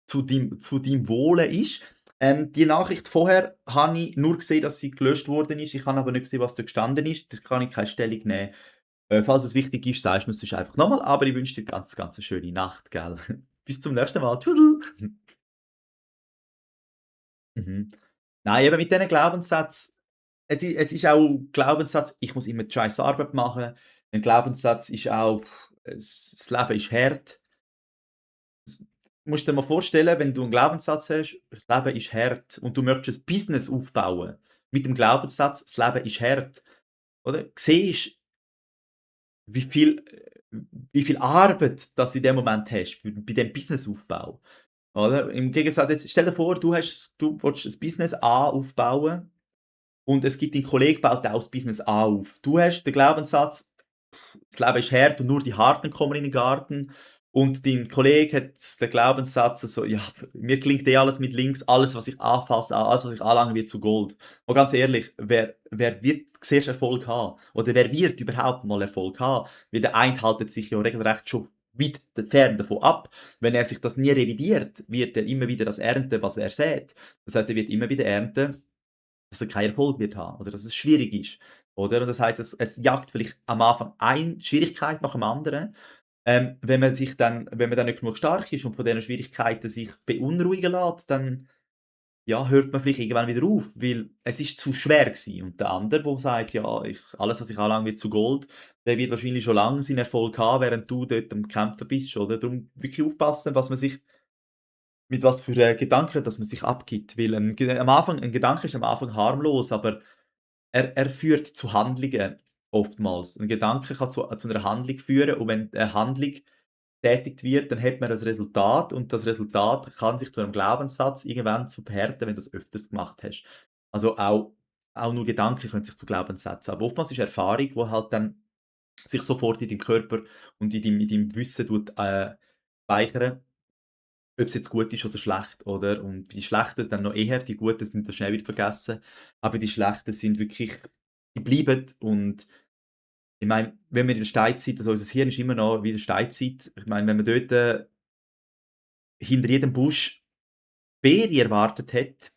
zu deinem Wohle ist. Die Nachricht vorher habe ich nur gesehen, dass sie gelöscht worden ist. Ich habe aber nicht gesehen, was da gestanden ist. Da kann ich keine Stellung nehmen. Falls es wichtig ist, sagst du mir's sonst einfach noch mal, aber ich wünsche dir ganz 'ne schöne Nacht, gell? Bis zum nächsten Mal. Tschüss. Mhm. Nein, eben mit diesen Glaubenssätzen, es ist auch Glaubenssatz, ich muss immer die scheiß Arbeit machen. Ein Glaubenssatz ist auch, das Leben ist hart. S Musst dir mal vorstellen, wenn du 'n Glaubenssatz hast: „Das Leben ist hart“ und du möchtest ein Business aufbauen mit dem Glaubenssatz: „Das Leben ist hart“, oder? Siehst, wie viel wie viel Arbeit das in dem Moment hast bei dem Businessaufbau, oder? Im Gegensatz jetzt stell dir vor, du willst ein Business A aufbauen und es gibt dein Kollege baut auch das Business A auf. Du hast den Glaubenssatz: „Das Leben ist hart und nur die Harten kommen in den Garten.“ Und dein Kollege hat den Glaubenssatz so: „Ja, mir gelingt eh alles mit links, alles, was ich anfasse, alles, was ich anlange, wird zu Gold.“ Und ganz ehrlich, wer wird zuerst Erfolg haben? Oder wer wird überhaupt mal Erfolg haben? Weil der eine haltet sich ja regelrecht schon weit fern davon ab. Wenn er sich das nie revidiert, wird er immer wieder das ernten, was er sät. Das heißt, er wird immer wieder ernten, dass er keinen Erfolg wird haben oder dass es schwierig ist, oder? Und das heisst, es jagt vielleicht am Anfang eine Schwierigkeit nach dem anderen. Wenn man dann nicht genug stark ist und von diesen Schwierigkeiten sich beunruhigen lässt, dann, ja, hört man vielleicht irgendwann wieder auf, weil es ist zu schwer gewesen. Und der andere, der sagt: „Ja, alles, was ich anlange, wird zu Gold“, der wird wahrscheinlich schon lange seinen Erfolg haben, während du dort am Kämpfen bist, oder? Darum wirklich aufpassen, was man sich mit was für, Gedanken dass man sich abgibt, weil ein Gedanke ist am Anfang harmlos, aber er führt zu Handlungen oftmals. Ein Gedanke kann zu 'ner Handlung führen und wenn eine Handlung getätigt wird, dann hat man ein Resultat und das Resultat kann sich zu einem Glaubenssatz irgendwann zu verhärten, wenn du das öfters gemacht hast. Also auch nur Gedanken können sich zu Glaubenssätzen, aber oftmals ist Erfahrung, wo halt dann sich sofort in deinem Körper und in deinem Wissen speichern, ob es jetzt gut ist oder schlecht, oder? Und die Schlechten dann noch eher, die Guten sind dann schnell wieder vergessen, aber die Schlechten sind wirklich, die bleiben. Und ich meine, wenn wir in der Steinzeit, also unser Hirn ist immer noch wie in der Steinzeit. Ich meine, wenn man dort, hinter jedem Busch Beere erwartet hätte,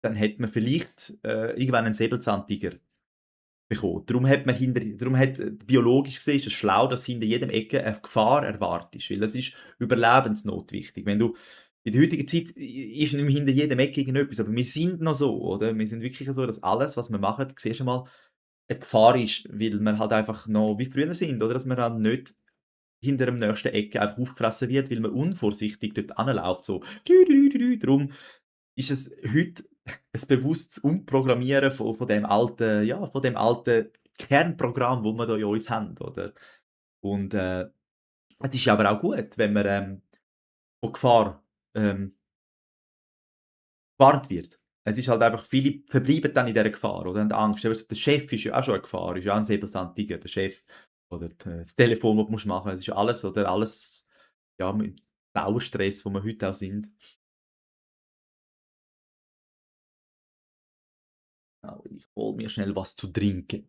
dann hätte man vielleicht, irgendwann einen Säbelzahntiger bekommen. Darum hat biologisch gesehen ist es schlau, dass hinter jedem Ecke eine Gefahr erwartest, weil das ist überlebensnotwichtig. Wenn du in der heutigen Zeit ist nicht mehr hinter jedem Ecke irgendetwas, aber wir sind noch so, oder? Wir sind wirklich so, dass alles, was wir machen, siehst du mal, eine Gefahr ist, weil wir halt einfach noch wie früher sind, oder? Dass wir halt nicht hinter dem nächsten Ecke einfach aufgefressen wird, weil man unvorsichtig dort anläuft, so dü dü dü dü. Darum ist es heute ein bewusstes Umprogrammieren von dem alten ja, von dem alten Kernprogramm, wo wir da in uns haben, oder? Und, es ist ja aber auch gut, wenn man, von Gefahr, gewarnt wird. Es ist halt einfach viele verbleiben dann in dieser Gefahr oder haben Angst. Eben der Chef ist ja auch schon eine Gefahr, ist ja auch 'n Säbelzahntiger, der Chef oder das Telefon, das du machen musst. Es ist ja alles oder alles, ja, mit Dauerstress, wo wir heute auch sind. Ja, ich hole mir schnell was zu trinken.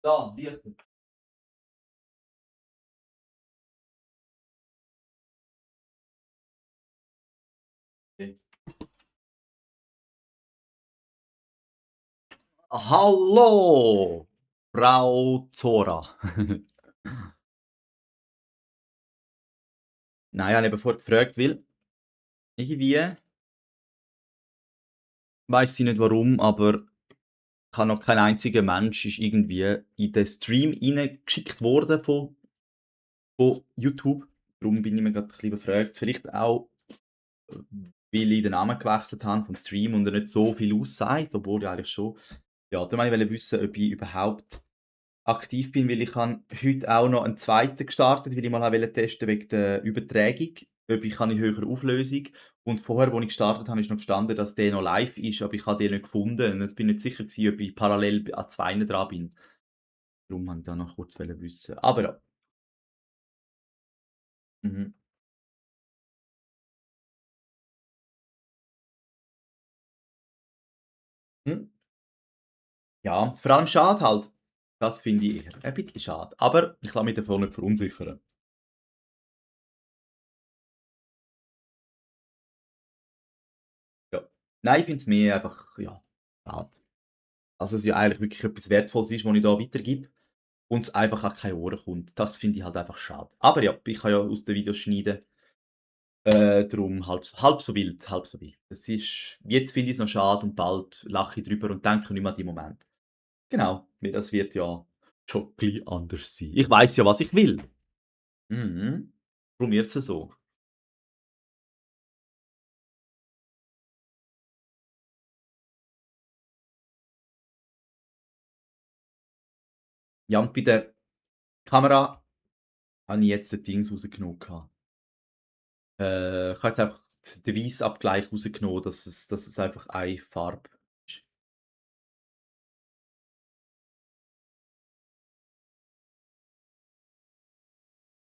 Da, Lichter. Okay. Hallo, Frau Zora. Nein, ich habe eben vorher gefragt, weil irgendwie weiss ich nicht warum, aber ich habe noch kein einziger Mensch ist irgendwie in den Stream reingeschickt worden von YouTube. Darum bin ich mir grad ein bisschen überfragt. Vielleicht auch, weil ich den Namen gewechselt habe vom Stream und er nicht so viel aussagt, obwohl ja eigentlich schon. Ja, darum wollte ich wissen, ob ich überhaupt aktiv bin, weil ich habe heute auch noch einen zweiten gestartet, weil ich mal wollte testen wegen der Übertragung, ob ich kann in höherer Auflösung und vorher, wo ich gestartet habe, ist noch gestanden, dass der noch live ist, aber ich habe den nicht gefunden und jetzt bin ich nicht sicher gewesen, ob ich parallel an 2 dran bin. Darum wollte ich da noch kurz wissen. Aber ja, mhm. Hm, ja, vor allem schade halt. Das finde ich eher ein bisschen schade, aber ich lasse mich davon nicht verunsichern. Ja. Nein, ich finde es mehr einfach, ja, schade. Also, es ja eigentlich wirklich etwas Wertvolles ist, was ich da weitergebe und es einfach an keine Ohren kommt. Das finde ich halt einfach schade. Aber ja, ich kann ja aus den Videos schneiden, darum halb so wild, halb so wild. Es ist jetzt finde ich's noch schade und bald lache ich drüber und denke nicht mehr an die Moment. Genau, weil das wird ja schon ein bisschen anders sein. Ich weiss ja, was ich will. Mhm. Darum wird's ja so. Ja, und bei der Kamera habe ich jetzt ein Dings rausgenommen gehabt. Ich habe jetzt einfach den Weissabgleich rausgenommen, dass es einfach eine Farbe ist.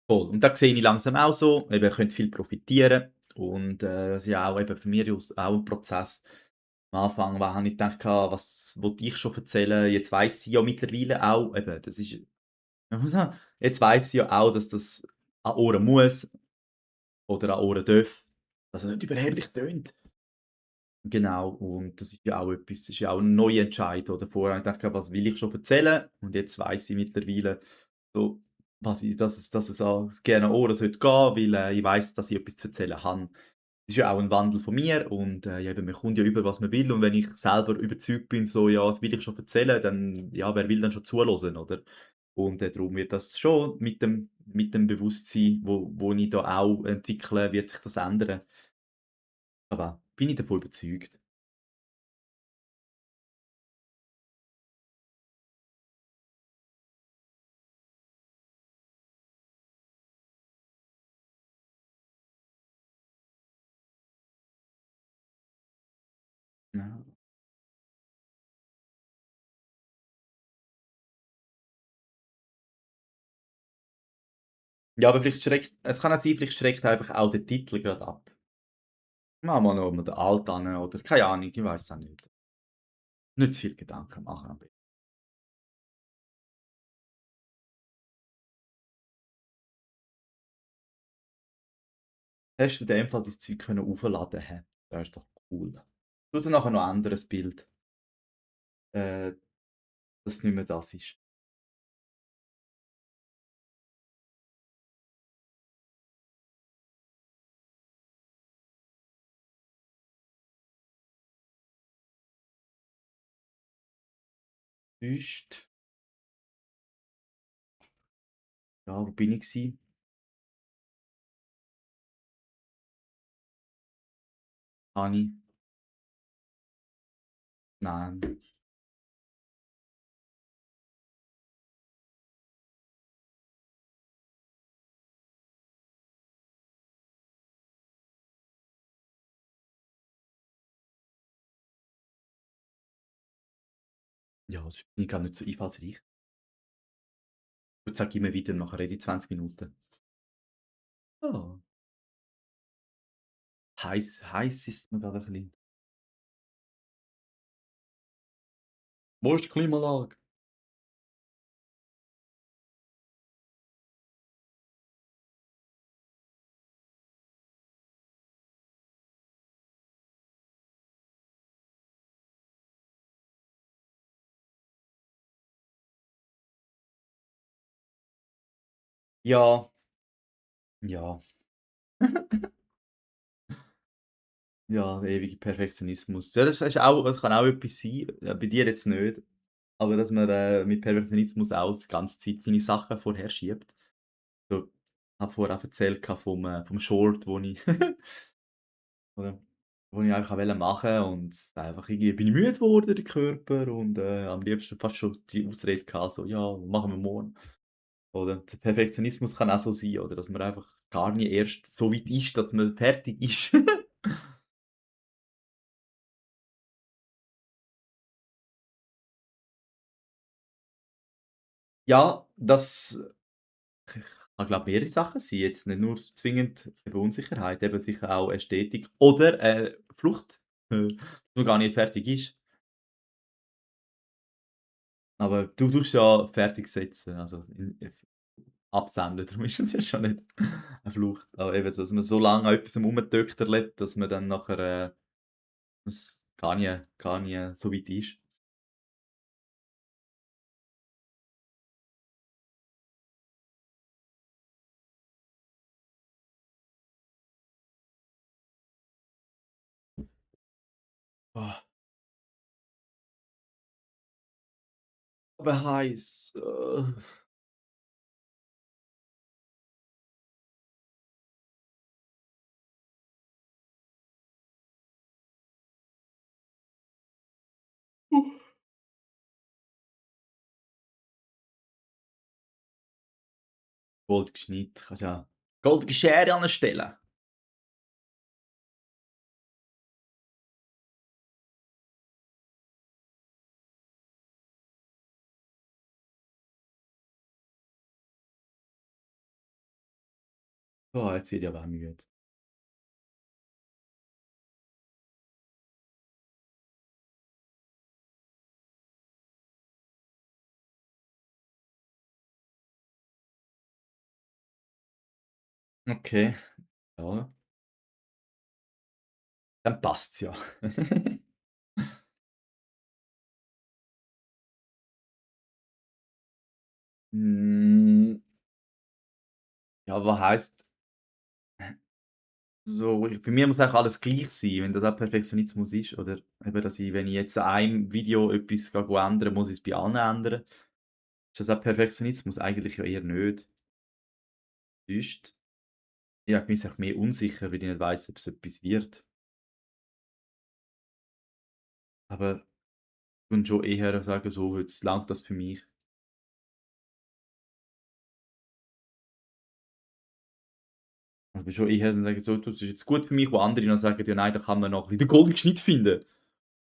Voll. Und da sehe ich langsam auch so, eben, ihr könnt viel profitieren und, das ist ja auch eben von mir aus auch 'n Prozess. Am Anfang habe ich gedacht: „Was wollte ich schon erzählen?“ Jetzt weiss ich ja mittlerweile auch eben, das ist man muss sagen, jetzt weiss ich ja auch, dass das an Ohren muss oder an Ohren darf, dass es nicht überheblich tönt. Genau, und das ist ja auch etwas das ist ja auch 'n neuer Entscheid, oder? Vorher habe ich gedacht: „Was will ich schon erzählen?“ Und jetzt weiss ich mittlerweile so, was ich dass es auch gerne an Ohren sollte gehen, weil, ich weiss, dass ich etwas zu erzählen habe. Das ist ja auch 'n Wandel von mir und, ja eben, man kommt ja über, was man will und wenn ich selber überzeugt bin, so: „Ja, was will ich schon erzählen?“, dann ja, wer will dann schon zuhören, oder? Und, darum wird das schon mit dem Bewusstsein, wo ich da auch entwickle, wird sich das ändern. Aber bin ich davon überzeugt. Ja. Ja, aber vielleicht schreckt es kann auch sein, vielleicht schreckt einfach auch der Titel grad ab. Machen wir noch mal den Alt an oder keine Ahnung, ich weiss auch nicht. Nicht zu viel Gedanken machen am besten. Hast du in dem Fall dein Zeug können aufladen hä? Das ist doch cool. Tut's nachher noch ändern, das Bild, dass es nicht mehr das ist. Sonst, ja, wo bin ich gsi? Habe ich nein. Ja, sonst bin ich gar nicht so einfallsreich. Ich würde sagen, immer wieder, nachher rede ich 20 Minuten. Ja, heiß ist mir grade ein bisschen. Wo ist die Klimaanlage? Ja, ja, ja, der ewige Perfektionismus. Ja, das kann auch etwas sein, bei dir jetzt nicht, aber dass man, mit Perfektionismus auch die ganze Zeit seine Sachen vorherschiebt. So, habe vorher auch erzählt vom Short, wo ich oder wo ich einfach machen wollte und einfach irgendwie bin ich müde geworden, der Körper, und, am liebsten fast schon die Ausrede gehabt, so: «Ja, machen wir morgen.» Oder der Perfektionismus kann auch so sein, oder dass man einfach gar nicht erst so weit ist, dass man fertig ist. Ja, das kann, glaube mehrere Sachen sein, jetzt nicht nur zwingend eben Unsicherheit, eben sicher auch Ästhetik oder, Flucht, dass man gar nicht fertig ist. Aber du tust ja fertigsetzen, also absenden, darum ist es ja schon nicht 'ne Flucht. Aber eben, dass man so lange an etwas rumtöchterlet, dass man dann nachher, es gar nie so weit ist. Oh, aber heiß. Goldgeschnitt, kannst ja goldige Schere anstellen. Oh, jetzt werde ich aber auch müde. Okay, ja, dann passt's ja. Hm, ja, was heisst so, bei mir muss eigentlich alles gleich sein, wenn das auch Perfektionismus ist, oder eben, dass ich, wenn ich jetzt an einem Video etwas ändern muss ich es bei allen ändern. Ist das auch Perfektionismus? Eigentlich ja eher nicht. Sonst, ja, bin ich mich mehr unsicher, weil ich nicht weiss, ob es etwas wird. Aber ich würde schon eher sagen, so: «Jetzt langt das für mich.» Also, bin schon eher dann sagen so: «Du, das ist jetzt gut für mich», wo andere dann sagen: «Ja, nein, da kann man noch ein bisschen den goldenen Schnitt finden.»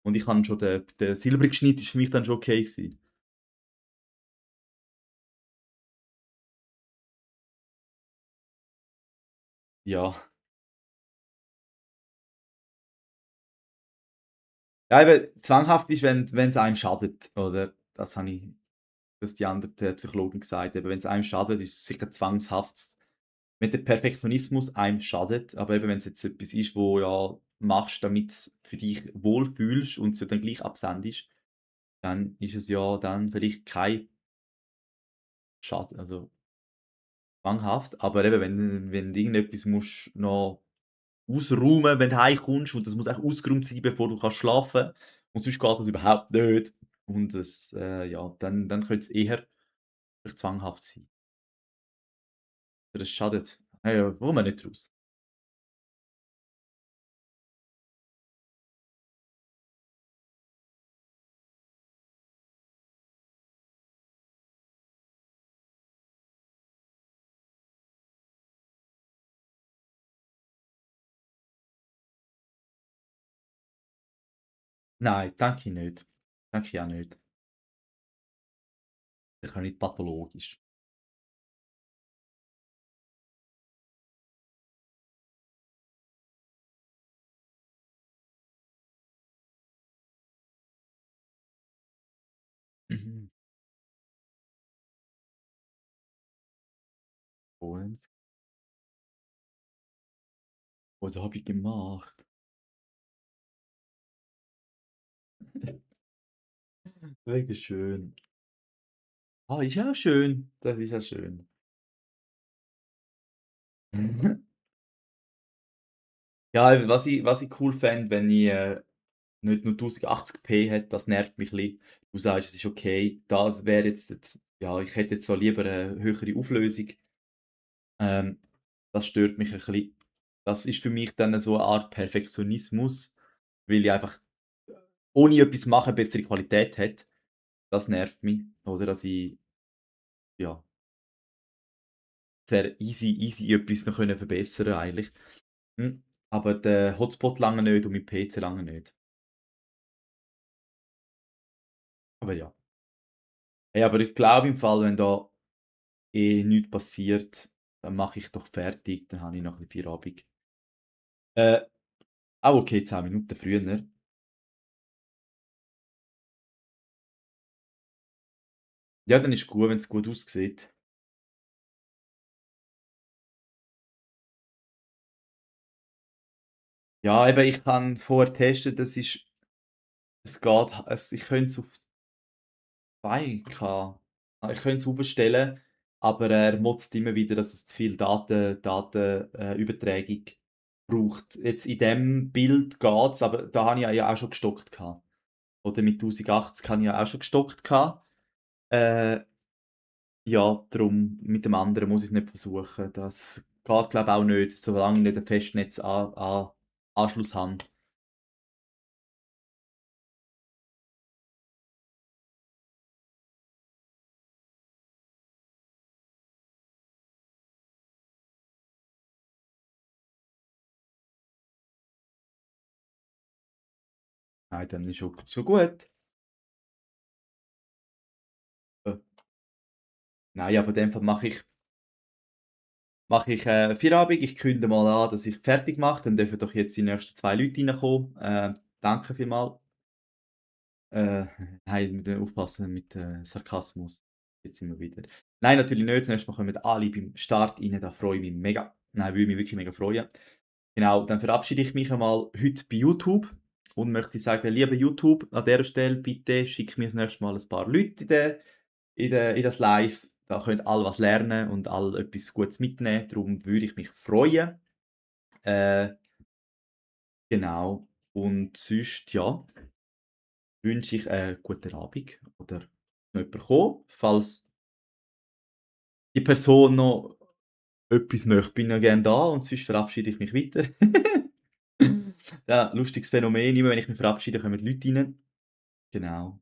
Und ich habe schon den silbrigen Schnitt ist für mich dann schon okay gewesen. Ja. Ja, eben zwanghaft ist, wenn's einem schadet, oder? Das habe ich das die andere Psychologin gesagt, eben wenn's einem schadet, ist es sicher zwangshaft. wenn der Perfektionismus einem schadet, aber eben wenn's jetzt etwas ist, wo ja machst, damit's für dich wohlfühlst und es ja dann gleich absendest, dann ist es ja dann vielleicht kein also zwanghaft, aber eben, wenn du irgendetwas musst noch ausräumen, wenn du heimkommst und das muss echt ausgeräumt sein, bevor du kannst schlafen und sonst geht das überhaupt nicht und das, ja, dann könnte es eher vielleicht zwanghaft sein. Das schadet. Ja, ja, wollen wir nicht raus. Nein, denke ich nicht. Denke ich auch nicht. Sicher nicht pathologisch. Mhm. Und was habe ich gemacht? Mega schön. Ah, ist ja schön. Das ist ja schön. Ja, eben, was ich cool fände, wenn ich, nicht nur 1080p hat, das nervt mich ein bisschen. Du sagst, es ist okay. Das wäre jetzt ja, ich hätte jetzt so lieber 'ne höhere Auflösung. Ähm, das stört mich ein bisschen. Das ist für mich dann so eine Art Perfektionismus, weil ich einfach ohne etwas machen bessere Qualität hat. Das nervt mich, oder? Dass ich, ja, sehr easy etwas noch können verbessern eigentlich. Aber der Hotspot lange nicht und mein PC lange nicht. Aber ja. Hey, aber ich glaube im Fall, wenn da eh nichts passiert, dann mache ich doch fertig, dann habe ich noch ein bisschen Feierabend. Äh, auch okay, 10 Minuten früher. Ja, dann ist gut, wenn's gut aussieht. Ja, eben, ich habe vorher getestet, es geht ich könnte es auf 2K ich könnte es hochstellen, aber er motzt immer wieder, dass es zu viel Übertragung braucht. Jetzt in dem Bild geht's, aber da habe ich ja auch schon gestockt gehabt. Oder mit 1080 habe ich ja auch schon gestockt gehabt. Äh, ja, darum mit dem anderen muss ich's nicht versuchen. Das geht, glaube ich, auch nicht, solange ich nicht 'n Festnetz Anschluss habe. Nein, dann ist schon gut. Äh, nein, aber in dem Fall mache ich, Feierabend. Ich kündige mal an, dass ich fertig mache, dann dürfen doch jetzt die nächsten 2 Leute reinkommen. Danke vielmals. Äh, nein, wir müssen aufpassen mit, Sarkasmus. Jetzt sind wir wieder. Nein, natürlich nicht. Das nächste Mal kommen alle beim Start rein, da freue ich mich mega. Nein, würde mich wirklich mega freuen. Genau, dann verabschiede ich mich einmal heute bei YouTube und möchte sagen: „Lieber YouTube, an dieser Stelle bitte schick mir das nächste Mal ein paar Leute in das Live. Da können alle was lernen und alle etwas Gutes mitnehmen. Darum würde ich mich freuen. Äh, genau. Und sonst, ja, wünsche ich einen guten Abend oder noch jemand kommen. Falls die Person noch etwas möchte, bin ich gerne da und sonst verabschiede ich mich weiter. Ja, lustiges Phänomen, immer wenn ich mich verabschiede, kommen die Leute rein. Genau.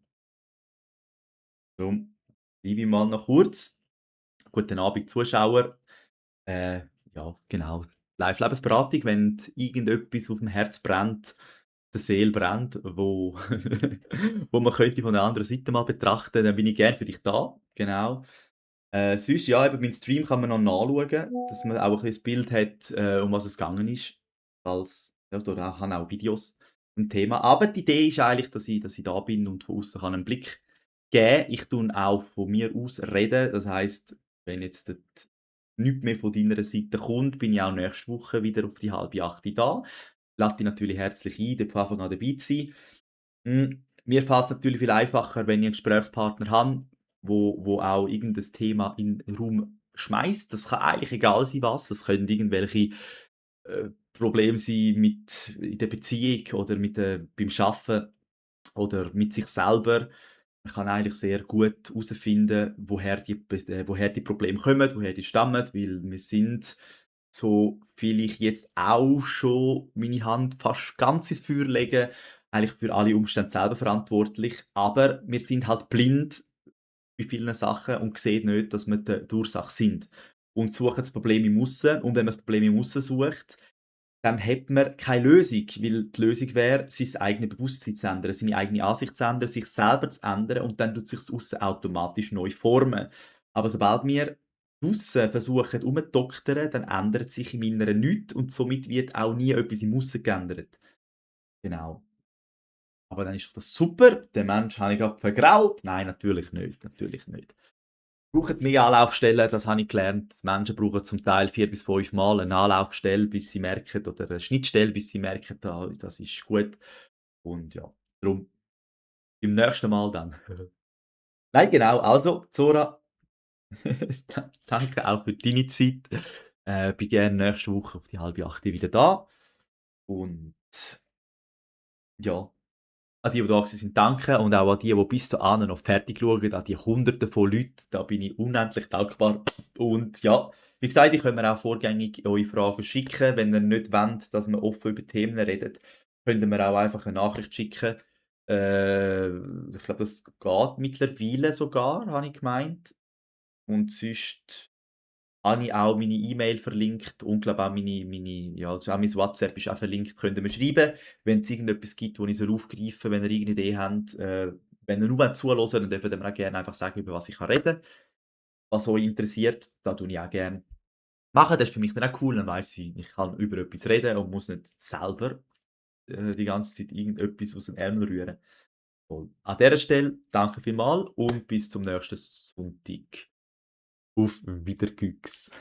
Darum bleibe ich mal noch kurz. Guten Abend, Zuschauer. Äh, ja, genau. Live-Lebensberatung, wenn irgendetwas auf dem Herz brennt, der Seele brennt, wo wo man könnte von der anderen Seite mal betrachten, dann bin ich gerne für dich da. Genau. Sonst, ja, eben meinen Stream kann man noch nachschauen, dass man auch ein bisschen das Bild hat, um was es gegangen ist. Falls ja, da habe auch Videos zum Thema. Aber die Idee ist eigentlich, dass ich da bin und von außen kann einen Blick geben. Ich tue auch von mir aus reden. Das heisst, wenn jetzt nichts mehr von deiner Seite kommt, bin ich auch nächste Woche wieder auf die 7:30 da. Lade dich natürlich herzlich ein, dort von Anfang an dabei zu sein. Mir fällt's natürlich viel einfacher, wenn ich 'n Gesprächspartner habe, wo auch irgendein Thema in 'n Raum schmeißt. Das kann eigentlich egal sein was. Es können irgendwelche, Probleme sein mit in der Beziehung oder beim Arbeiten oder mit sich selber. Man kann eigentlich sehr gut herausfinden, woher die Probleme kommen, woher die stammen, weil wir sind, so viel ich jetzt auch schon meine Hand fast ganz ins Feuer lege, eigentlich für alle Umstände selber verantwortlich. Aber wir sind halt blind bei vielen Sachen und sehen nicht, dass wir die Ursache sind. Und suchen das Problem im Aussen. Und wenn man das Problem im Aussen sucht, dann hat man keine Lösung, weil die Lösung wäre, sein eigenes Bewusstsein zu ändern, seine eigene Ansicht zu ändern, sich selber zu ändern und dann tut sich das Aussen automatisch neu formen. Aber sobald wir draussen versuchen rumzudoktern, dann ändert sich im Inneren nichts und somit wird auch nie etwas im Aussen geändert. Genau. Aber dann ist doch das super, den Mensch habe ich gerade vergrault. Nein, natürlich nicht, natürlich nicht. Brauchen mehr Anlaufstellen, das habe ich gelernt. Die Menschen brauchen zum Teil 4 bis 5 Mal 'ne Anlaufstelle, bis sie merken oder 'ne Schnittstelle, bis sie merken, das ist gut. Und ja, darum beim nächsten Mal dann. Nein, genau, also Zora, danke auch für deine Zeit. Bin gerne nächste Woche auf die 7:30 wieder da und ja. An die da waren, danke und auch an die bis dahin noch fertig schauen, an die Hunderte von Leuten, da bin ich unendlich dankbar. Und ja, wie gesagt, ihr könnt mir auch vorgängig eure Fragen schicken. Wenn ihr nicht wollt, dass wir offen über Themen reden, könnt ihr mir auch einfach eine Nachricht schicken. Ich glaube, das geht mittlerweile sogar, habe ich gemeint. Und sonst habe ich auch meine E-Mail verlinkt und glaube auch ja, also auch mein WhatsApp ist auch verlinkt, könnt ihr mir schreiben, wenn es irgendetwas gibt, wo ich aufgreifen soll, wenn ihr irgendeine Idee habt. Wenn ihr nur zuhören dann dürft ihr mir auch gerne einfach sagen, über was ich reden kann. Was euch interessiert, da tue ich auch gerne machen. Das ist für mich dann auch cool, dann weiss ich kann über etwas reden und muss nicht selber, die ganze Zeit irgendetwas aus dem Ärmel rühren. Voll. An dieser Stelle danke vielmals und bis zum nächsten Sonntag. Auf Wiedergüchs.